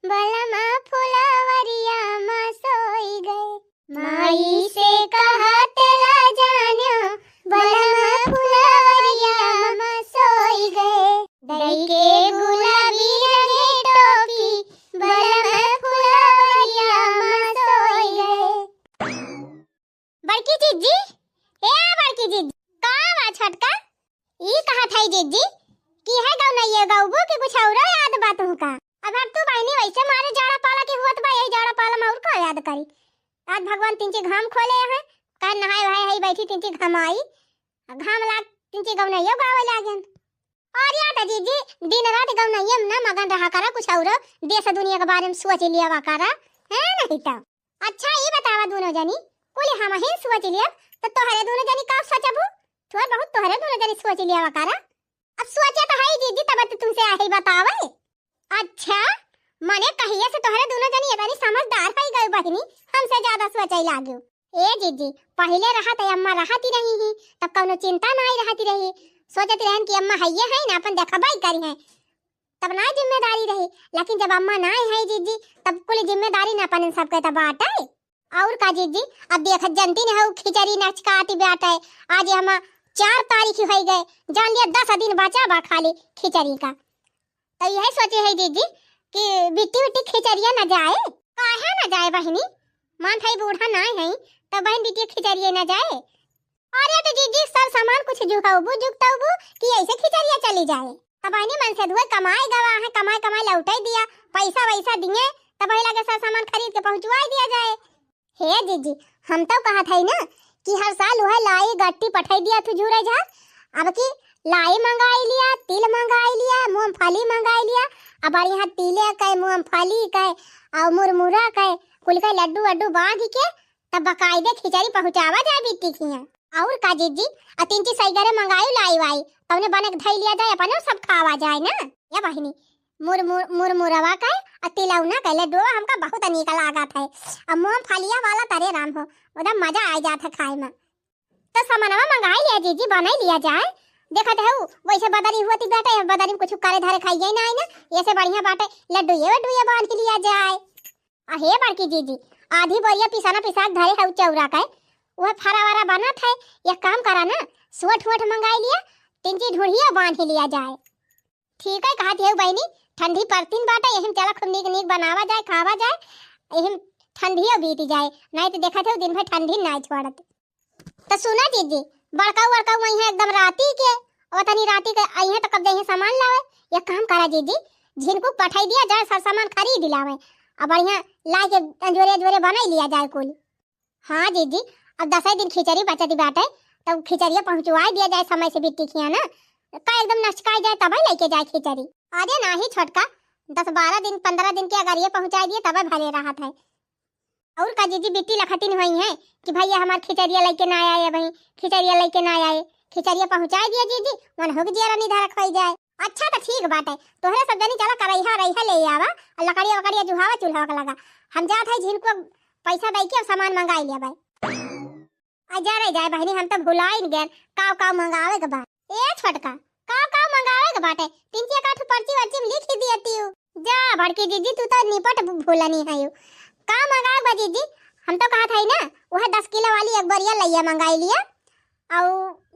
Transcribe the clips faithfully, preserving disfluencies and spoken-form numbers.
बलम फुलवरिया मा सोई गए। माई से कहत ला जान्यो, बलम फुलवरिया मा सोई गए। दई के गुलाबी रंगे टोपी, बलम फुलवरिया मा सोई गए। बड़की जिज्जी, ए बड़की जिज्जी, का बा छोटका? ई कहत हई जिज्जी कि है गौनैया गौबू कि कुछ औरो याद बा तुहका? अब, अब तू बहिनी वैसे मारे जाड़ा पाला के हुअत बा, यही जाड़ा पाला मा और का याद करी? आज भगवान तिनची घाम खोले हैं, कहे नहाए वहाए हई बैठी तिनची घमाई, आ घाम लाग तिनची गौनैया गावे लागेन। और याद है जिज्जी, दिन रात गौनैया मा ना मगन रहा करा, कुछ औरो देश दुनिया के बारे मा सोच लिया करा, है नहीं तो? अच्छा, ई बतावा दूनो जनी, कुल हमहिन सोच लियब, त तोहरे दूनो जनी का सोचबू? थोर बहुत तोहरे दूनो जनी सोच लिया करा। अब सोचे त हई जिज्जी, तब त तुमसे आही बतावे। अच्छा, मने कहिए से तोहरे दूनो जनी इतनी समझदार हई गई बहिनी, हमसे ज्यादा सोचे लागियो। ए जिज्जी, पहिले रहत अम्मा रहती रही ही, तब कौनो चिंता नाई रहती रही। सोचत रहन कि अम्मा हइये है ना, अपन देखबाई करी है। तब ना जिम्मेदारी रही, लेकिन जब अम्मा ना है जिज्जी, तब कुल जिम्मेदारी ना अपन सबके तब बाटे। और का जिज्जी, अब देखत जनती न हो, खिचड़ी नचकाती बाटे। आज हम चार तारीख होई गए, जान लिया दस दिन बचा बा खाली खिचड़ी का। तो यह सोचे है जिज्जी कि बिट्टी बिट्टी खिचड़िया न जाए। काहे न जाए बहिनी, मान भाई बूढ़ा ना है, तो बहन बिट्टी खिचड़िया न जाए। अरे तो जिज्जी, सब सामान कुछ जुगाउबू जुगतउबू कि ऐसे खिचड़िया चली जाए? तब बहिनी मन से धुए कमाए गवा है, कमाए कमाए लौटे दिया, पैसा वैसा दिए, तब वही लगे सब सामान खरीद के पहुँचवाए दिया जाए। हे जिज्जी, हम तो कहत है ना कि हर साल वह लाई गट्टी पठाई दिया तू झूरे झार, अब की लाई मंगाई लिया, तिल मंगाई लिया, मूंगफली मंगाई लिया, अब बढ़िया तिले के, मूंगफली के, और मुरमुरा के, कुल के लड्डू वड्डू बांध के तब बकायदे खिचड़ी पहुँचावा जाए बिट्टी खिया। और का जिज्जी, आ तिनची सैगरे मंगाई लाई वाई, तौने बने के धई लिया जाए, अपने सब खावा जाए ना। या बहिनी, मुर, मुर, मुरमुरवा के आ तिलौना के लड्डुआ हमका बहुत नीक लागत है। अब मूंगफलिया वाला तरे राम हो, उधर मजा आ जात है खाए मा। तो सामानवा मंगाई लिया जिज्जी, बनाई लिया जाए। देखत है वैसे बदरी हुआ थी बेटा, ये बदरी मा कुछ करे धरे खाइए ना आई ना, ऐसे बढ़िया बाटे लड्डू ये वड्डू ये बांध लिया जाए। अहे बड़की जिज्जी, आधी बोरिया पिसाना पिसा के धरे हउ चौरा के, वह फरा वरा बनत है। एक काम करा ना, सोंठ वोंठ मंगाई लिया, तिनची ढूढ़िया बांध लिया जाए। ठीक है कहत हउ बहिनी, ठंडी परतीन बाटे, यही मा चला खूब नीक नीक बनावा जाए, खावा जाए, यही मा ठंडियो बीत जाए, नाहीं तो देखत हउ दिन भर ठंडी नाहीं छोड़त। तो सुना जिज्जी, बड़का वड़का वही है एकदम राती के, और तनी राती के आई है तो कब जाइए सामान लावे। एक काम करा जिज्जी, झिनकू पठाई दिया जाए, सब सामान खरीद लावे, अब बढ़िया ला के अंजोरे अंजोरे बनाई लिया जाए कुल। हाँ जिज्जी, अब दसई दिन खिचड़ी बचत बाटे, तब खिचड़िया पहुँचवाई दिया जाए समय से बिट्टी खिया ना, का एकदम नचकाई जाए तब लेके जाए खिचड़ी। अरे नाही छोटका, दस बारह दिन पन्द्रह दिन के अगर ये पहुँचाई दिए तब भले रहत है। और का जिज्जी, बिट्टी लखतिन होई है कि भैया हमार खिचड़िया लेके ना आए, भाई खिचड़िया लेके ना आए, खिचड़िया पहुँचाई दिया जिज्जी, मन हो के जियरा निधारक होई जाए। अच्छा तो ठीक बाटे, तोहरे सब जनी चला करैहा रैहा ले आवा, और लकड़िया वकड़िया जुहावा चूल्हा के लगा। हम जात है झिनकू पैसा दई के अब सामान मंगाई लिया भाई। आ जा रे जाए बहिनी, हम तो भुलाइन गए, काव काव मंगावे के बा। ए छोटका, काव काव मंगावे के बाटे? तिनची एक आठ पर्ची वर्ची मा लिख ही दिया तियू। जा बड़की जिज्जी, तू तो निपट भू-, भूलनी है यू। का मंगावे बा जिज्जी? हम तो कहत है ना, वह दस किलो वाली एक बोरिया लइया मंगाई लिया। और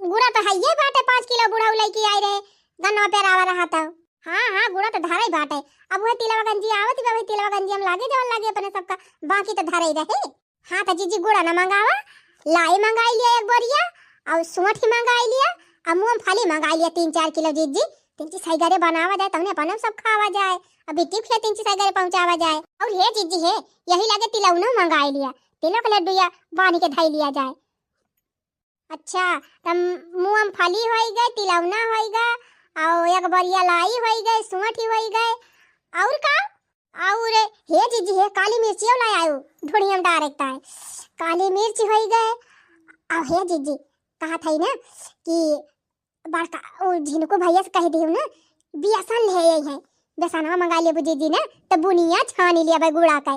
गुड़ा तो है ये बाटे, पाँच किलो बुढ़ऊ लेके आई रहे, गन्नवा पेरावा रहा तो। हाँ, हाँ, गुड़ा तो धरे बाटे। अब वह तिलवा गंजी आवत बा, वही तिलवा गंजी हम लागे जवन लागे अपने सबका, बाकी तो धरे रहे। हाँ तो जिज्जी, गुड़ा ना मंगावा, लाई मंगाई लिया एक बोरिया, और सोंठी मंगाई लिया, और मूंगफली मंगाई लिया तीन चार किलो जिज्जी। तिनची सैगरे बनावा जाए, तौने अपन सब खावा जाए, और बिट्टी खिया तिनची सैगरे पहुँचावा जाए। और हे जिज्जी हे, यही लगे तिलौना मंगाई लिया, तिलक लड्डुया बांध के धई लिया जाए। अच्छा, तब मूंगफली होई गए, तिलौना होई गए, और एक बोरिया लाई होई गए, सोंठी होई गए, और का? और हे जिज्जी हे, काली मिर्चियो लाई आयो, ढुड़ियम डायरेक्ट आए, काली मिर्च होई गए। और हे जिज्जी, कहत है ना कि बड़का ओ झिनकू भैया से कह दियो ना, बेसन ले आई है, बेसनवा मंगा लेबू जिज्जी ना, तो बुनिया छानी लिया भाई गुड़ा के,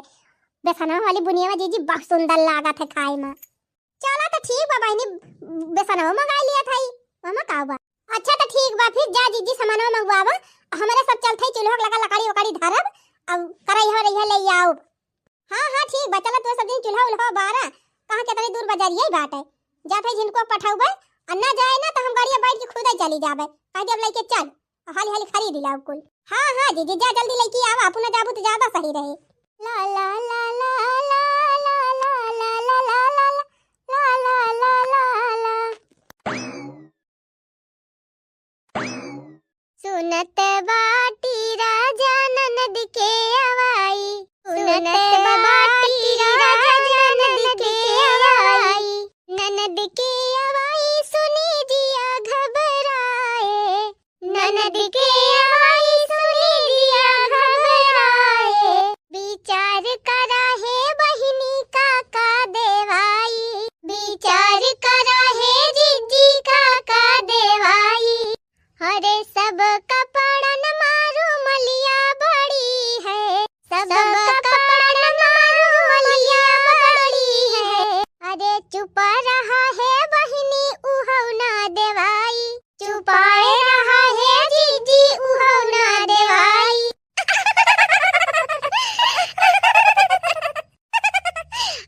बेसनवा वाली बुनिया मा जिज्जी बहुत सुंदर लागत है खाए मा। चला तो ठीक बा बहिनी, बेसनवा मंगा लिया था, ओमा का बा। अच्छा तो ठीक बा, फिर जा जिज्जी सामानवा मंगवावा, हमरे सब चलत है चूल्हा लगा लकड़ी वकड़ी धरब, अब कहियो रहिया ले आउब। हाँ, हाँ, ठीक बा, चला तू सब दिन चूल्हा उल्हा बारा, कहाँ केतनी दूर बजरिया ही बाटे। जात है जिनको पठौबे, आ ना जाए ना तो हम गाड़िया बैठ के खुदे चली जाबे। कह दे अब लइके चल, हाली हाली खरीद लाउब कुल। हाँ, हाँ, जीजी जा जल्दी लइके आवा, अपना जाबू तो ज्यादा सही रहे। ला, ला, ला, ला। सुनत बाटी राजा ननद के अवाई, सुनत बाटी राजा ननद के अवाई, ननद के अवाई सुनी जिया घबराए, ननद के अवाई सुनी जिया घबराए। विचार करा हे बहिनी काका देवाई, विचार करा हे जीजी काका देवाई। अरे सब कपड़न मारू मलिया बड़ी है, सब कपड़न मारू मलिया बड़ी है। अरे चुप रहा हे बहिनी उहौ ना देवाई, चुपाए रहा हे जीजी उहौ ना देवाई।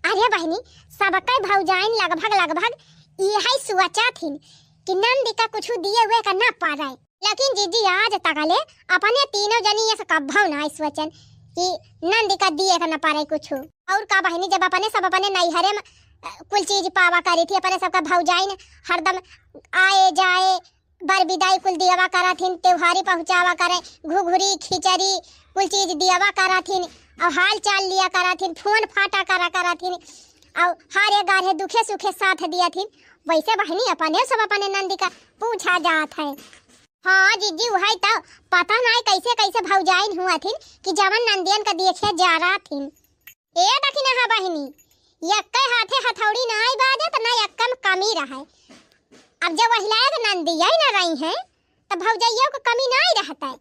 अरे बहिनी, सबकै भौजाइन लगभग लगभग इहै सोचत हिन कि नंदी का कुछु दिए हुए का ना पारे। लेकिन जीजी आज तकले अपने तीनों जनी ये से कब्भौ ना सोचन कि नंदी का दिए का ना पारे कुछु। और का बहिनी, जब अपने सब अपने नैहरे में, अ, कुल चीज पावा करी थी, अपने सबका भौजाइन हरदम आए जाए, बर बिदाई कुल दियावा करत हिन, त्योहारी पहुँचावा करे, घुघुरी, खिचड़ी, कुल चीज दियावा करत हिन, और हाल चाल लिया करत हिन, फोन फाटा करा करत हिन, और हर एक गारे दुखे सुखे साथ दियत हिन। वैसे बहिनी अपने सब अपने नंदी का पूछा जात है। हाँ जीजी, वही तो पता नाई कैसे कैसे भौजाइन हुआ थिन कि जवन नंदियन का देखे जा रहा थिन। ए दखिनहा बहिनी, यक्कै हाथे हथौड़ी नाई बाजत, ना यक्कम कमी रहै। अब जब वही लायक नंदियै न रही हैं, तब भौजइयो को कमी नाई रहतै।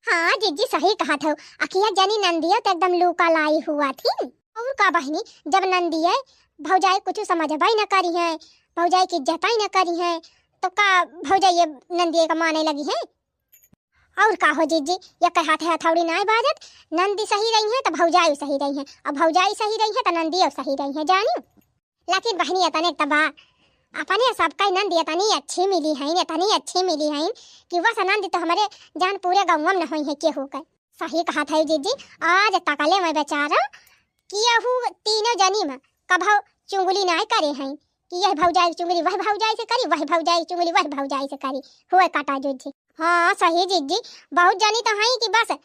हाँ, जिज्जी सही कहत हौ, अकिया जनी नंदियो तो एकदम लूका लाई हुआ थी। और का बहिनी, जब नंदियै भौजाई कुछ समझबै न करी हैं, भौजाई की इज्जतै न करी हैं, तो का भौजइये नंदिये का माने लगी हैं? और का हो जिज्जी, यक्कै हाथे हथौड़ी नाई बाजत, नंदी सही रही हैं तो भौजाई सही रही हैं, और भौजाई सही रही हैं तो नंदियो सही रही हैं, जानी। लेकिन बहिनी, एतने त बा, अपने सबकै नंदी एतनी अच्छी मिली हैं, एतनी अच्छी मिली हैं कि वस नंदी तो हमरे जान पूरे गौवम न होई है केहू के। सही कहत है जिज्जी, आज तकले मैं बेचारा केहू तीनों जनी में कभौ चुंगली नाई करे हैं कि यह भौजाई के चुंगली वह भौजाई से करी, वह भौजाई के चुंगली वह भौजाई से करी, हुए काटा जुज्जी। हाँ, सही जिज्जी, बहुत जनी तो हैं कि बस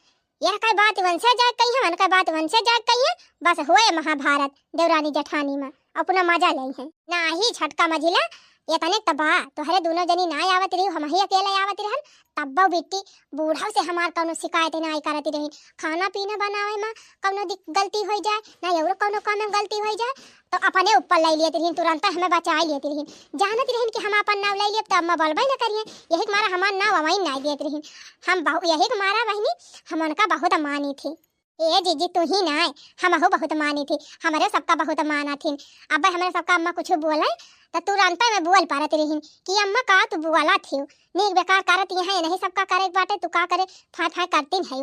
यह कै बात वनसे जाए कहिए, मन कै बात वनसे जाए कहिए, बस होए महाभारत देवरानी जेठानी में, अपना मजा लेई हैं। नाही झटका मझिला, एतने त बा, तोहरे दोनों जनी नाई आवत रही, हमही अकेले आवत रहन, तब्बो बिट्टी बूढ़ा से हमार कौनो शिकायत नाई करत रही। खाना पीना बनावे में कौनो दिक-, गलती होई जाए, ना और कौनो काम में गलती होई जाए, तो अपने ऊपर ले लियत रही, तुरंत हमें बचाई लियत रही। जानत रही कि हम अपन नाव ले लियब, तो अम्मा बोलबे न करिए, यही के मारा हमार नाव अवाइन नाई देत रही। हम बहु-, यही के मारा बहिनी, हम उनका बहुत मानी थी। ए जिज्जी, तू ही नाय, हमहू बहुत मानी थी, हमरे सबका बहुत माना थी। अब हमरे सबका अम्मा कुछ बोले, त तुरंत में बोल पारत रही कि अम्मा का तू बोला थी, नीक बेकार करत यहाँ, नहीं सबका करे के बाटे, तू का करे, फाय फाय करती है।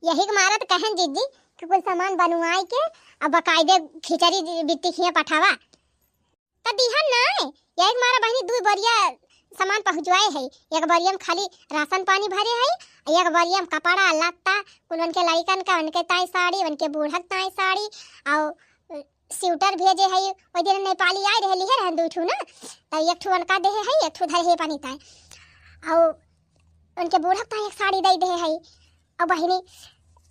यही के मारत कहन जिज्जी कि कुल सामान बनवाई के अब बकायदे खिचड़ी बिट्टी खिया पठावा। त दिहन नाय, यही के मारा बहिनी दुई बोरिया सामान पहुँचवाए है। एक बोरिया में खाली राशन पानी भरे है, एक बोरिया में कपड़ा लत्ता, कुल उनके लड़िकन का, उनके ताई साड़ी, उनके बूढ़क ताई साड़ी, और स्वेटर भेजे है। ओइ दिन नेपाली आए रहे, लिहे रहन दुई ठू ना, त एक ठू उनका देहे है, एक ठू धरे है पानी ताई, और उनके बूढ़क ताई एक साड़ी दे देहे है। अब बहिनी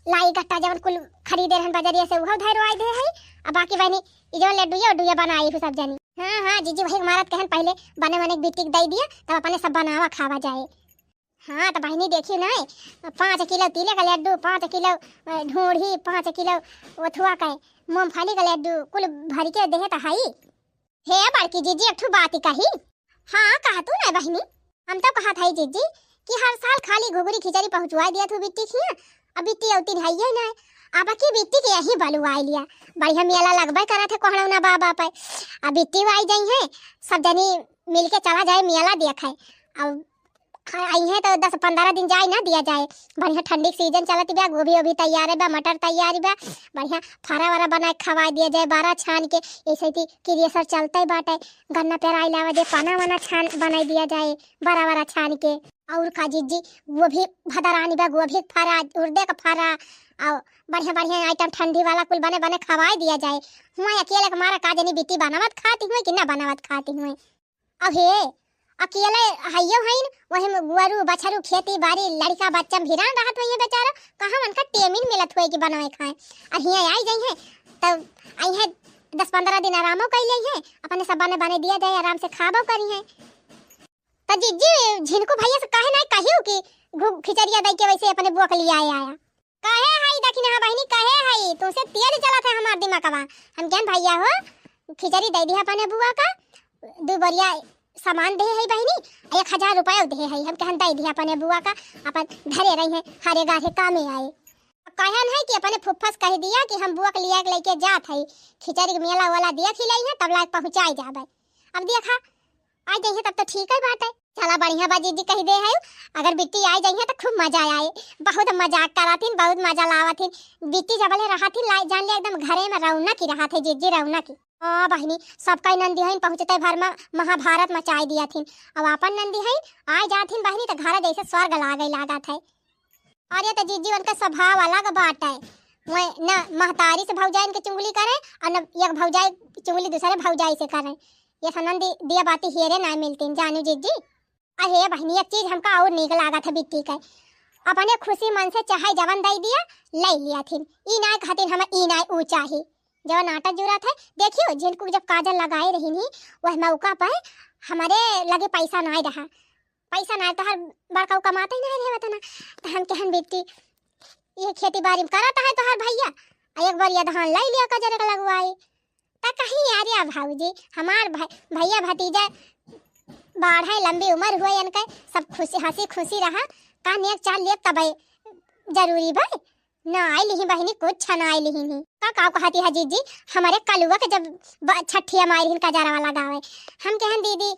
लाई गट्टा जवन कुल खरीदे रहन बजरिया से, उहो धरवाई दे है। अब बाकी बहिनी ई जवन लड्डुया उड्डुया बनाई हूँ सब जनी। हाँ, हाँ, जिज्जी वही मारत कहन पहले बने बने बिट्टी के दे दिया, तब अपने सब बनावा खावा जाए। हाँ, तो बहिनी देखी ना, पाँच किलो तिले का लड्डू, पाँच किलो, अ, ढोढ़ी, पाँच किलो ओथुआ का मूंगफली का लड्डू, कुल भर के देहे तो हई। हे बड़की जिज्जी, एक ठो बात कही। हाँ, कहा तू ना बहिनी। हम तो कहत हई जिज्जी कि हर साल खाली घुघुरी खिचड़ी पहुँचवाई दिया तू बिट्टी खिया, अब बिट्टी अवती है ये ना, अब की बिट्टी के यही बलुआई लिया। बढ़िया मेला लगबे करत है कोहड़ौना बाबा पे, अब बिट्टी आई जाई है, सब जनी मिलके चला जाए मेला देखे। अब खा-, अइहें तो दस पन्द्रह दिन जाए ना दिया जाए। बढ़िया ठंडी के सीजन चलत बा, गोभी ओभी तैयार बा, मटर तैयार बा, बढ़िया फरा वरा बनाए खवाए दिया जाए, बरा छान के। ऐसे थी किरियसर चलते बाटे, गन्ना पेराई लावा जे, पाना वाना छान बनाई दिया जाए, बरा वरा छान के। और का जीजी, गोभी भदरानी बा, गोभी के फरा, उर्दे का फरा, और बढ़िया बढ़िया आइटम ठंडी वाला कुल बने बने खवाए दिया जाए। हुआ अकेले के मारा का जनी बिट्टी बनावत खाती हुए कि ना बनावत खाती हुए। अब हे, अकेले हइयो हइन, वही में गुअरू, बछरू, खेती बारी, लड़िका बच्चा भिरान रहत होइहें बेचारा, कहाँ उनका टेमिन मिलत होए कि बनाए खाए। और हियाँ आई जइहें, तब अइहें दस पन्द्रह दिन आरामो कइ लइहें, अपने सब बने बने दिया जाए, आराम से खाबो करिहें। त जीजी, झिनकू भैया से काहे नाई कहियो कि घु-, खिचड़िया दइ के वैसे अपने बुआ के लिए आए आया? काहे हई दखिनहा बहिनी, काहे हई? तुमसे तेज चलत है हमार दिमागवा। हम कहन भैया हो, खिचड़ी दे दिया अपने बुआ का, दू बोरिया सामान दे है बहिनी, एक हजार रुपया दे है। हम कहन दे दिया अपने बुआ का, अपन धरे रही है, हरे गाढ़े कामे आए। कहन है कि अपने फुफ्फस कह दिया कि हम बुआ के लिया के लेके जात है, खिचड़ी के मेला वाला दिया खिलाई है, तब लाग पहुँचाई जाबे। अब देखा, आ जइहे तब तो ठीक है बात है। चला बढ़िया बा जीजी कह दे है, अगर बिट्टी आ जइहे तो खूब मजा आए। बहुत मजाक करत हिन, बहुत मजा लावत हिन। बिट्टी जबले रहत हिन, ला-, जान लिया एकदम घरे में रौनक ही रहत है जीजी, रौनक ही। हाँ बहिनी, सबका नंदी हइन पहुँचते भर में महाभारत मचाई दिया थिन। अब आपन नंदी हइन आ जात हिन बहिनी तो घर जैसे स्वर्ग लागे लागत है। अरे तो जीजी उनका स्वभाव अलग बाटे। वह न महतारी से भौजाइन के चुगली करे और न एक भौजाई चुगली दूसरे भौजाई से करे। ये सब नंदी दिया बाती हेरे ना मिलतीन जानू जीजी। अहे बहिनी, एक चीज हमका और नीक लागत है बिट्टी के, अपने खुशी मन से चाहे जवन दई दिया, लई लिया थिन। ई नाय कहतिन हम ई नाय ऊ चाही। जवन आटा जुरात है, देखियो झिनकू जब काजल लगाए रही नी, वह मौका पर हमारे लगे पैसा नाय रहा, पैसा नाय, तोहर बड़का कमाते ही नाय रहे वतना। तो हम कहन बिट्टी, ये खेती बारी में करत है तोहर भैया, आ एक बार ये धान लई लिया कजरे के लगवाई। त कहीं अरे भौजी, हमार भ-, भैया भतीजा बाढ़े, लंबी उम्र हुए इनके, सब खुशी, हँसी खुशी रहा। का नेक चाह लेब तबे जरूरी बा। ना आई लिही बहिनी, कुछ ना आई लिही। का, का कहती है जीजी, हमारे कलुआ के जब ब-, छठिया माई रहिन कजरवा लगावे, हम कहन दीदी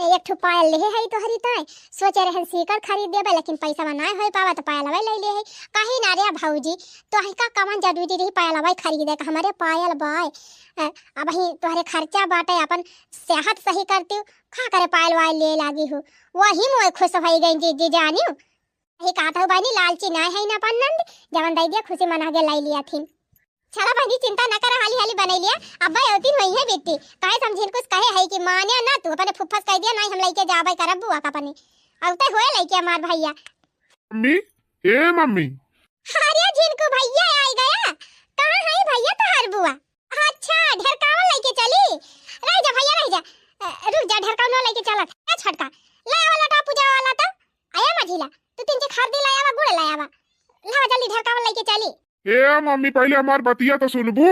एक ठो पायल लेहे है तोहरी ताई, सोचे रहन सीकर खरीद देबे, लेकिन पैसा ना होए पावा तो पायलवा ले ले है। कहीं ना रे भौजी, तोहका कवन जरूरी रही पायलवा खरीदे के, हमरे पायल बाय। अ, अबही तोहरे खर्चा बाटे, अपन सेहत सही करती, का करे पायल वायल ले लागी हो। वही मोए खुश होई गई जीजी जानियो। यही कहत हूँ बहिनी, लालची ना है ना अपन नंद, जवन दे दिया खुशी मना के लाई लिया थिन। चला बहिनी, चिंता न कर, हाली हाली बनाई लिया। अब्बा अवतिन होई है बिट्टी, काहे समझिन कुछ कहे है कि माने ना तू अपने फुफ्फस कह दिया, नहीं हम लइके जाबे करब बुआ का अपने। अवते होए लइके हमार भैया। मम्मी, ए मम्मी। अरे झिनकू भैया आई गया। कहाँ है भैया तोहार बुआ? अच्छा, ढेरकावन लइके चली। रह जा भैया, रह जा। अ, रुक जा, ढेरकावन लइके चलत। ए छोटका, ले आवा लोटा पूजा वाला तो। आया मझिला, तू तीन चार खरदी ले आवा, गुड़ ले आवा। लावा जल्दी ढेरकावन लइके चली। ए मम्मी, पहले हमार बतिया तो सुनबू।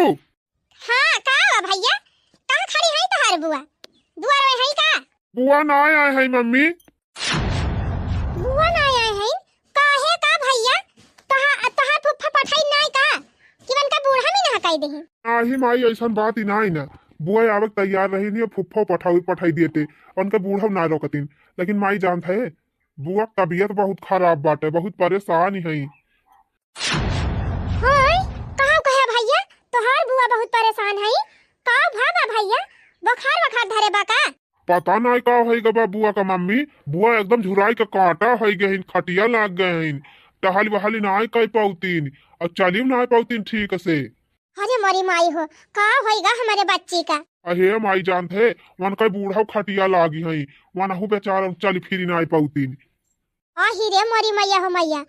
हाँ, का बा भैया? कहाँ खड़ी है तोहार बुआ? दुआर में है का? बुआ ना आए है मम्मी। बुआ ना आए है? काहे का भैया? तोहा-, तोहार फुफ्फा पठाई नाई का? कि उनका बूढ़ा में ना कह देही? नाही माई, ऐसन बात ही नाही ना। बुआ आवे के तैयार रही नहीं, फुफ्फा पठाई, पठाई देते। उनका बूढ़ा ना रोकतीन। लेकिन माई जानत है, बुआ के तबीयत बहुत खराब बाटे, बहुत परेशान है। हाय, का कहे भैया, तोहार बुआ बहुत परेशान है? का भा बा भैया, बुखार वखार धरे बा का? पता नाय का होई गबा बुआ का मम्मी, बुआ एकदम झुराई के कांटा होई गए हैं, खटिया लाग गए हैं, टहल वहल नाय कर पाउतीन और चलियो नाय पाउतीन ठीक से। अरे मोरी माई हो, का होई गा हमारे बच्ची का? अहे माई जानत है, वन का बूढ़ा खटिया लागी है, वनहु बेचारा चल फिरी नाय पाउतीन। आही रे मोरी मैया हो मैया,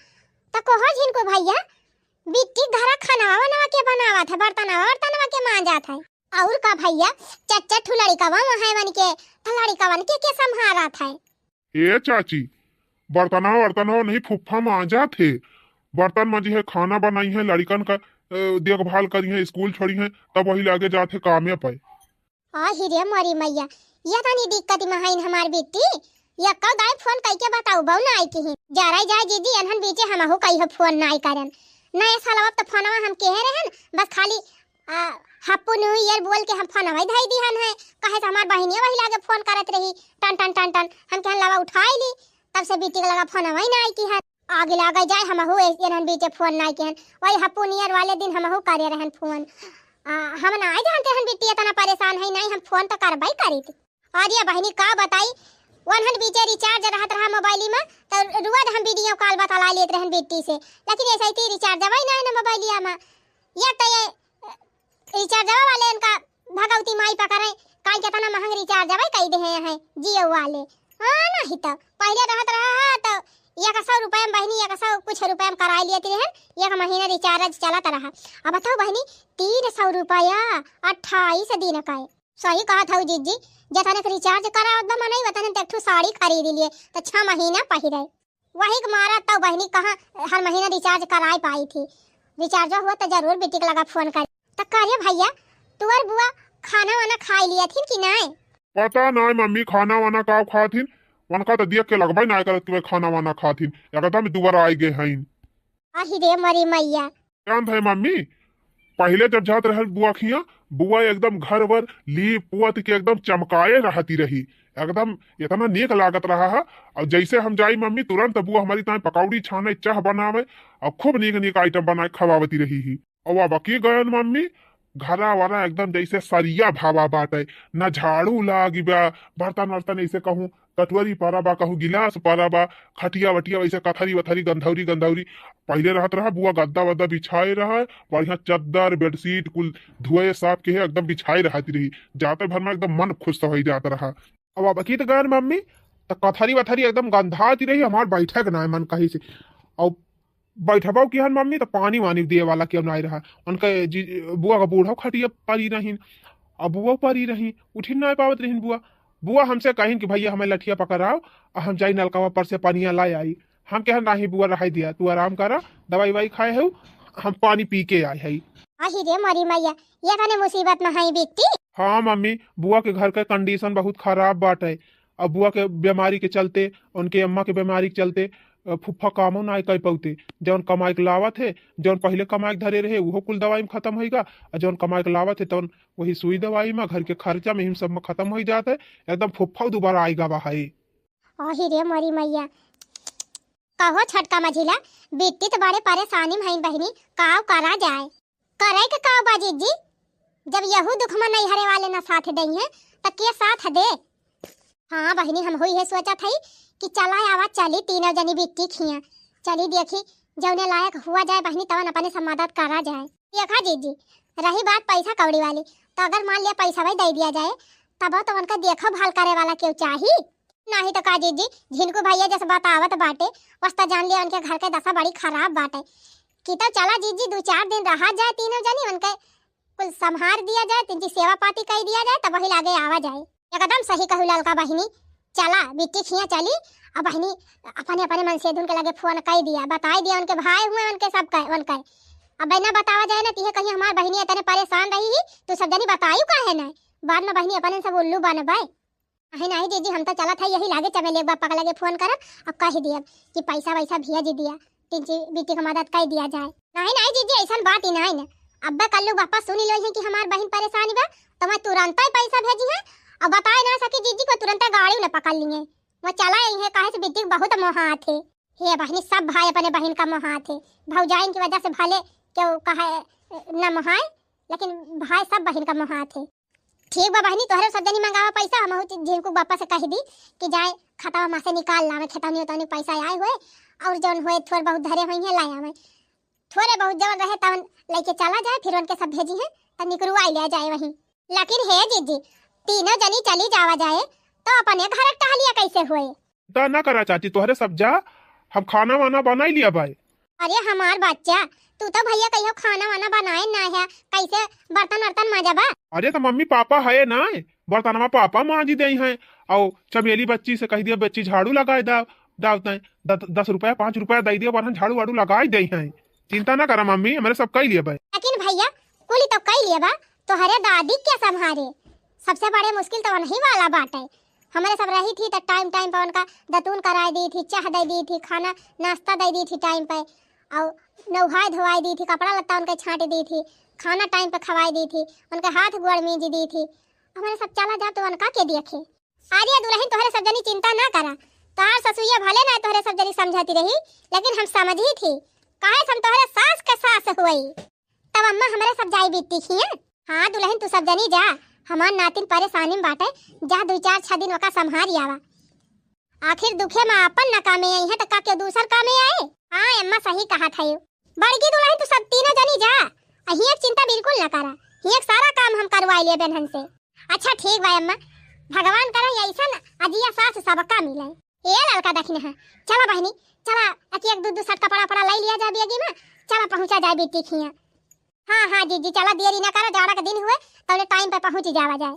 त कोहो झिनको भैया, बिट्टी घरा खाना बनवा के बनावत है, बर्तनवा वर्तनवा के मांजत है। और का भैया, चच्चा ठुलड़ी का वहाँ है वन के, त लड़िका वन के, के संभारत है? ए चाची, बर्तनवा वर्तनवा नहीं फुफ्फा मांजत है, बर्तन मांजी है, खाना बनाई है, लड़िकन का, अ, देखभाल करी है, स्कूल छोड़ी है, तब वही लागे जात है कामे पे। आही रे मोरी मैया, ये तनी दिक्कत में हईन हमार बेटी। यक्का दाई फोन कइके बताऊ, बहू ना आई किही। जराई जाए जीजी, अनहन बीचे हमहू कहियो फोन नाई करन। नए सालवा त फोनवा हम केहे रहन, बस खाली, आ, Happy New Year बोल के हम फोनवा धई दिहन है। कहे से हमार बहिनिया वही लागे फोन करत रही, टन टन टन टन। हम कहन लावा उठाई ली, तब से बिट्टी के लगा फोनवा ही नाई किहन। आगे लागे जाए, हमहू ए-, एनहन बीचे फोन नाई किहन। वही हप्पू नियर वाले दिन हमहू करे रहन फोन। आ, हम नाई जानते हन बिट्टी इतना परेशान है, नाई हम फोन तो करबई करी थी। अरे बहिनी का बताई, वनहन बीचे recharge रहत रहा मोबाइल में, तो रोज हम video call बतला लेत रहन बिट्टी से, लेकिन ऐसे ही recharge वही नाई ना मोबाइलिया में। ये तो ये recharge वाले इनका भगवती माई पकड़े, काई कितना महंग recharge भाई कई दे हैं Jio वाले। हाँ, नहीं तो पहले रहत रहा है तो एक सौ रुपया में बहिनी, एक सौ कुछ रुपया में कराई लेती रहन, एक महीना recharge चलत रहा। अब बताओ बहिनी, तीन सौ रुपया अट्ठाईस दिन का है। सही कहत हऊ जीजी, जतने के recharge करावत बा मनई, वतने ते एक ठो साड़ी खरीद लिए, तो छह महीना पहिरे। वही के मारा तो बहिनी कहाँ हर महीना recharge कराए पाई थी। Recharge हुआ तो जरूर बिट्टी के लगा फोन कर। तो का रे भैया, तुअर बुआ खाना वाना खाई लिया थी कि नाय? पता नाय मम्मी, खाना वाना का खाथिन, उनका तो देख के लगबे नाय करत कि वे खाना वाना खाथिन, एकदम दुबारा आए गए हैं। अहि रे मरी मैया। जानत है मम्मी, पहिले जब जात रहल बुआ खिया, बुआ एकदम घर वर लीप पोत के एकदम चमकाए रहती रही, एकदम इतना नीक लागत रहा है। और जैसे हम जाई मम्मी, तुरंत बुआ हमारी ताई पकौड़ी छाने, चाह बनावे और खूब नीक नीक item बनाए खवावती रही ही। और अब की गयन मम्मी, घरा वरा एकदम जैसे सरिया भावा बाटे, न झाड़ू लागी बा, बर्तन वर्तन ऐसे कहूँ कटोरी परा बा, कहूँ गिलास परा बा, खटिया वटिया वैसे कथरी वथरी गंधौरी गंधौरी। पहिले रहत रहा बुआ गद्दा वद्दा बिछाए रहा, बढ़िया चद्दर bedsheet कुल धोए साफ के है एकदम बिछाए रहती रही। जाते भर में एकदम मन खुश हो जात रहा। अब अब की तो गयन मम्मी, तो कथरी वथरी एकदम गंधाती रही, हमार बैठे के ना मन कहीं से। और बैठबो किहन मम्मी, तो पानी वानी दिए वाला केहू नाई रहा। उनके जी, बुआ का बूढ़ो खटिया परी रहीन, अब बुआ परी रही, उठी नाई पावत रहीन बुआ। बुआ हमसे कहिन कि भैया हमें लठिया पकड़ाओ, और हम जाई नलकावा पर से पनिया लाई आई। हम कहन, "नाही बुआ, रहाई दिया, तू आराम करा, दवाई वाई खाए हऊ, हम पानी पी के आए हई।" अहि रे मरी मैया, ये कने मुसीबत में हई बिट्टी? हाँ मम्मी, बुआ के घर के condition बहुत खराब बाटे। अब बुआ के बीमारी के चलते, उनके अम्मा के बीमारी के चलते, अ, फुफ्फा कामो नाई कर पौते। जौन कमाई के लावत है, जौन पहिले कमाई के धरे रहे, उहो कुल दवाई में खत्म होइगा। और जौन कमाई के लावत है, तौन वही सुई दवाई में, घर के खर्चा में, इन सब में खत्म हो जात है। एकदम फुफ्फा दुबारा आइगा बा है। अहि रे मरी मैया। कहो छोटका मझिला, बिट्टी तो बड़े परेशानी में हईन बहिनी, काव करा जाए? करे के काव बा जीजी? जब यहू दुख में नैहरे वाले न साथ दइहें, त के साथ दे? हाँ बहिनी, हमहू इहे सोचत हई कि चला आवा, चली तीनों जनी बिट्टी खिया, चली देखी जौने लायक हुआ जाए बहिनी, तवन अपने से मदद करा जाए। देखा जीजी, रही बात पैसा कौड़ी वाली, तो अगर मान लिया पैसा वही दे दिया जाए, तब तो उनका देखो भाल करे वाला केहू चाही। नाही तो का जीजी, झिनकू भैया जैसे बतावत बाटे, वस्ता जान लिया उनके घर के दशा बड़ी खराब बाटे। कि तो चला जीजी, दो चार दिन रहा जाए तीनों जनी, उनके कुल संभार दिया जाए, तिनकी सेवा पाती कई दिया जाए, तब वही लागे आवा जाए। एकदम सही कहू ललका बहिनी, चला बिट्टी खिया चली। अब बहिनी अपने अपने मन से उनके लगे फोन कई दिया, बताई दिया उनके भाई हुए, उनके सब कहे, उनके। अब बिना बतावा जाए ना, तिहे कहीं हमार बहिनी इतने परेशान रही ही, तू सब जनी बतायू काहे ना? बाद में बहिनी अपने सब उल्लू बनबे। नहीं, नहीं जीजी, हम तो चलत है यही लागे चमेली एक बापा के लगे फोन करब और कह दियब कि पैसा वैसा भेज दिया, तिनकी बिट्टी के मदद कर दिया जाए। नहीं, नहीं जीजी, ऐसन बात ही नहीं ना। अब्बे कल्लू बापा सुनी लो है कि हमार बहिन परेशानी बा, तो मैं तुरंत ही पैसा भेजी है और बताए ना सकी जीजी को तुरंत गाड़ी न पकड़ लिए। वो चला आई है, काहे से बिट्टी के बहुत मोहात है। हे बहिनी, सब भाई अपने बहिन का मोहात है। भौजाइन की वजह से भले केहू कहे न मोहाए, लेकिन भाई सब बहिन का मोहात है। ठीक बा बहिनी, तोहरे सब जनी मंगावा पैसा, हमहू झिनकू बापा से कह दी कि जाए खतवा मा से निकाल लावे, खेतौनी उतौनी पैसा आए हुए और जौन हुए थोड़ बहुत धरे हुई है लाए आवे, थोड़े बहुत जवन रहे तवन लेके चला जाए, फिर उनके सब भेजी है तब निकरुआ ले जाए वहीं। लेकिन हे जीजी, तीनों जनी चली जावा जाए तो अपने घर टहलिया कैसे हुए? चिंता ना करा चाची, तोहरे सब जा, हम खाना वाना बनाई लिया भाई। अरे हमार बच्चा, तू तो भैया कहियो खाना वाना बनाए ना है, कैसे बर्तन वर्तन मांजबा? अरे तो मम्मी पापा है ना, बर्तनवा पापा मांजी दे हैं। और चमेली बच्ची से कह दिया, "बच्ची झाड़ू लगाए दाव, दाव तय।" दस, दस रुपया, पाँच रुपया दे दिया, बर्तन झाड़ू वाड़ू लगाए दे हैं। चिंता ना करा मम्मी, हमरे सब कई लिए भाई। लेकिन भैया, कुली तो कई लिए बा, तोहरे दादी के संभारे सबसे बड़े मुश्किल तो वही वाला बाटे। हमरे सब रही थी तो टाइम टाइम पर उनका दतून कराए दी थी, चाह दे दी थी, खाना नाश्ता दे दी थी टाइम पे, और नहाए धोआए दी थी, कपड़ा लत्ता उनके छांट दी थी, खाना टाइम पे खवाए दी थी, उनके हाथ गोड़ मीज दी थी। हमरे सब चला जाब तो उनका के देखे? अरे दुल्हन, तोहरे सब जनी चिंता ना करा, तोहार ससुइया भले ना तोहरे सब जनी समझती रही, लेकिन हम समझी थी, काहे से हम तोहरे सास के सास हुई। तब अम्मा हमरे सब जाई बिट्टी खिया। हाँ दुलहिन, तू सब जनी जा, हमार नातिन परेशानी में बाटे, जा दुइ चार छह दिन ओका संभारी आवा। आखिर दुखे में आपन न कामे आई है, त का केहू दूसर कामे आए? हाँ अम्मा, सही कहत है। बड़की दुलहिन, तू सब तीनों जनी जा, आ हियक चिंता बिल्कुल न करा, हियक सारा काम हम करवाई लेबे इनहन से। अच्छा ठीक बा अम्मा, भगवान करे ऐसन अजिया सास सबका मिले। ए ललका दखिनहा, चला बहिनी, चला, एक एक दू दू set कपड़ा पड़ा लाई लिया जाए बेगी में, चला पहुँचा जाए बिट्टी खिया। हाँ हाँ जीजी, चला, देरी ना करा, जाड़ा के दिन हुए, तौले time पे पहुँच जावा जाए।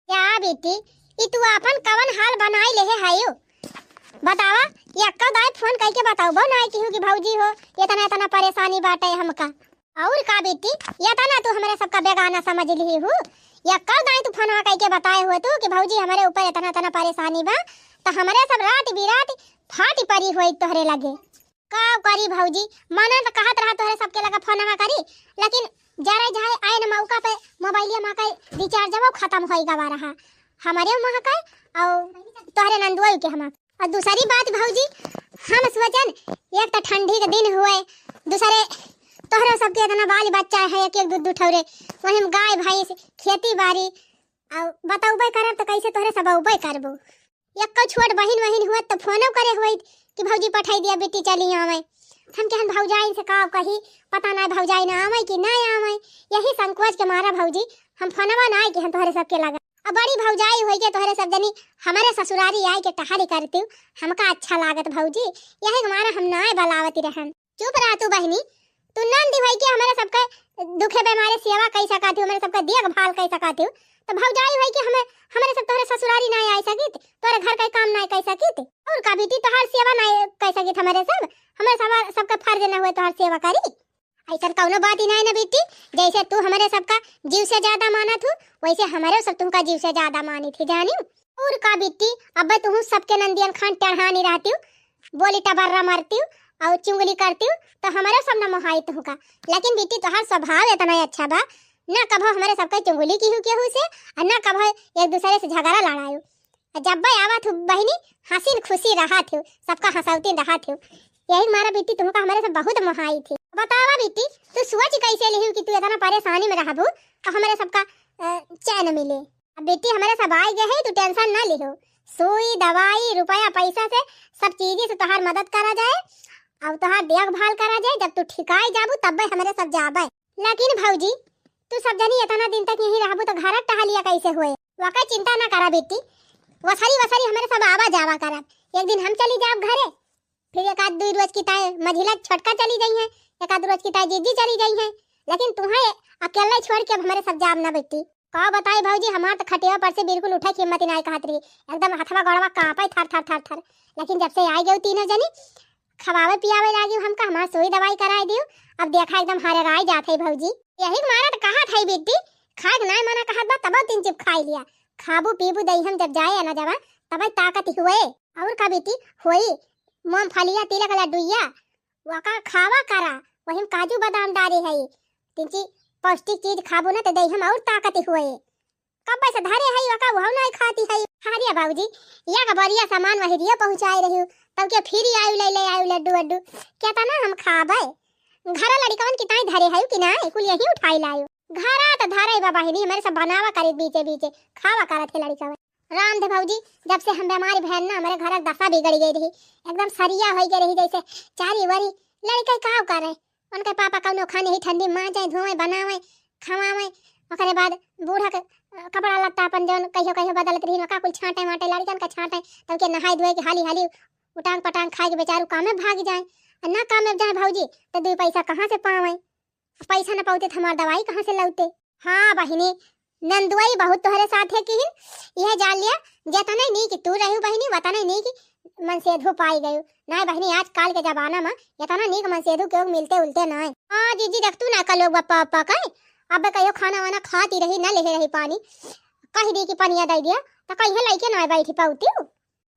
का बिट्टी, ई तू आपन कवन हाल बनाई लेहे हयू? बतावा, एक्को दाई फोन कइके बतउबो नाई किहू कि भौजी हो, एतना एतना परेशानी बाटे हमका। अउर का बिट्टी, एतना तू हमरे सबका बेगाना समझ लिही हू? एक्को दाई तू फोनवा कइके बताए हुए तू कि भौजी हमरे ऊपर एतना एतना परेशानी बा, त हमरे सब रात बिरात फाटी परी होई तोहरे लगे। का करी भौजी, मना त कहत रहा तोहरे सबके लगे फोनवा करी, लेकिन जरे जाए आए न मौका पे मोबाइलिया मा के rechargeवा खतम होई गवा रहा। हमरे मा के अउ तोहरे नंदुआ के हमा। अउर दूसरी बात भौजी, हम सोचन एक त ठंडी के दिन हुए, दूसरे तोहरे सबके एतना बाल बच्चा है, एक एक दू दू ठौरे, वही में गाय भैंस, खेती बाड़ी, अउ बतउबे करब त कैसे तोहरे सब अउबे करबो। एक्को छोट बहिन वहिन हुअत त फोनो करे हुइत कि भौजी पठाई दिया, बिट्टी चली आवे। हम कहन भौजाइन से का कही, पता ना भौजाइन आवे कि ना आवे। यही संकोच के मारा भौजी हम फोनवा ना आए कि हम तोहरे सबके लगा। अब बड़ी भौजाई होई के तोहरे सब जनी हमरे ससुरारी आए के टहरी करती, हमका अच्छा लागत भौजी, यही के मारा हम ना बलावती रहन। चुप रह तू बहिनी, तू नंदी होई के हमरे सबके दुखे बेमारे सेवा कई सकत हू, हमरे सबके देखभाल कई सकत हू, त भौजाई होई के हमें, हमरे सब तोहरे ससुरारी नाय आय सकित, तोहरे घर के काम नाय कई सकित, अउर का बिट्टी तोहार सेवा नाय कई सकित हमरे सब, हमरे सब, सबके फर्ज न हुए तोहार सेवा करी। अइसन कउनो बात ही नाय न बिट्टी, जैसे तू हमरे सबका जीव से ज्यादा मानत हू, वैसे हमरे सब तुहका जीव से ज्यादा मानित ही जानी। अउर का बिट्टी, अब्बे तुहू सबके नंदियन खान टढ़ानी रहती हू, बोली टबर्रा मारतिउ अउर चुंगली करतिउ, त हमरे सब न मोहाई तुहका। लेकिन बिट्टी, तोहार स्वभाव एतना ही अच्छा बा, ना कभो हमरे सबके चुंगली किहू केहू से, अउर ना कभो एक दूसरे से झगड़ा लड़ायु। अउर जब भी आवत हू बहिनी, हंसीन खुशी रहत हू, सबका हंसौतीन रहत हू। यही मारा बिट्टी, तुहका हमरे सब बहुत मोहाई थी। बतावा बिट्टी, तू सोच कैसे लिहू कि तू एतना परेशानी में रहबू, अउर हमरे सबका, अ, चैन मिले? अब बिट्टी, हमरे सब आए गए हैं, तू tension ना लिहो। सुई, दवाई, रुपया, पैसा से, सब चीज से तोहार मदद करा जाए, अउर तोहार देखभाल करा जाए। जब तू ठिकाई जाबू, तब्बे हमरे सब जाबे। लेकिन भौजी, तू सब जनी एतना दिन तक यहीं रहबू, त घर टहलिया कैसे होए? वका चिंता ना करा बिट्टी, वसरी वसरी हमरे सब आवा जावा करब। एक दिन हम चली जाब घरे, फिर एक आध दुई रोज की ताई मझिला छोटका चली जइहैं, एक आध रोज की ताई जीजी चली जइहैं, लेकिन तुहैं अकेले छोड़ के अब हमरे सब जाब ना बिट्टी। का बताई भौजी, हमार त खटिया पर से बिल्कुल उठे की हिम्मत ही नाय कहत रही, एकदम हथवा गोड़वा कांपे थर थर थर थर। लेकिन जब से आई गई तीनों जनी, खवावे पियावे लागी हमका, हमार सुई दवाई कराई दियो, अब देखा एकदम हरराई जात है भौजी। यही के मारा त कहत है बिट्टी, खाए के नाय मना कहत बा, तबो तीन चिप खाई लिया, खाबू पीबू दही हम जब जाए ना जवा, तबे ताकत हुए। अउर का बिट्टी होई, मूंगफलिया, तिलक, लड्डुइया, वका खावा करा, वही में काजू बादाम डारे है, तिंची पौष्टिक चीज खाबू ना त देही हम अउर ताकत हुए। कब्बे से धरे है वका, वहू नहीं खाती है। हरिया बाबूजी, या का बढ़िया सामान वही रिया पहुँचाए रही, तब के फिर आयु ले ले आयु लड्डू वड्डू, केतना हम खाबे? घरा लड़िकवन की ताई धरे है कि ना, कुल यही उठाई लायु। घरा त धरे बा बहिनी, हमरे सब बनावा करी बीचे बीचे, खावा करत है लड़िकवन। राम दे भौजी, जब से हम बीमारी भयन ना, हमरे घर के दशा बिगड़ गई रही, एकदम सरिया होई गई रही, जैसे चारी वरी लड़के का करे, उनके पापा कौनो खाने ही ठंडी माँ जाए, धोए, बनावे, खवावे, ओकरे बाद बूढ़ा के, अ, कपड़ा लत्ता अपन जौन कहियो कहियो बदलत रही, ओका कुल छांटे वांटे, लड़कन का छांटे, तब के नहाए धोए के हाली हाली उटांग पटांग खाए के बेचारू कामे भाग जाए, आ ना कामे जाए भौजी, तो दुई पैसा कहाँ से पावे? पैसा न पावते त हमार दवाई कहाँ से लौते? हाँ बहिनी, नंदुआई बहुत तोहरे साथे किहिन, यह जान लिया, जेतने नीक तू रहू बहिनी, वतने नीक मनसेधु पाई गयू। नाय बहिनी, आजकाल के जमाना में एतना नीक मनसेधु केहू मिलते उलते नाय। हाँ जीजी, देख तू ना का लोग बप्पा बप्पा कहे, अब कहियो खाना वाना खाती रही, ना लेहे रही पानी, कह दी कि पनिया दे दिया, तो कहिए लइके ना बैठी पाउती।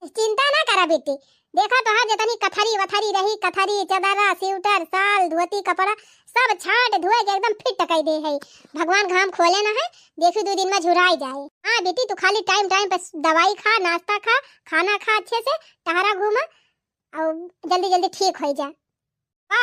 चिंता ना करा बेटी, देखा तोहार जतनी कथरी वथरी रही, कथरी, चदरा, स्वेटर, साल, धोती, कपड़ा, सब छाट धोए के एकदम फिट कई दे है। भगवान घाम खोले ना है, देखी दू दिन में झुराई जाए। हाँ बेटी, तू खाली टाइम टाइम पे दवाई खा, नाश्ता खा, खाना खा अच्छे से, टहरा घूमा और जल्दी जल्दी ठीक हो जा।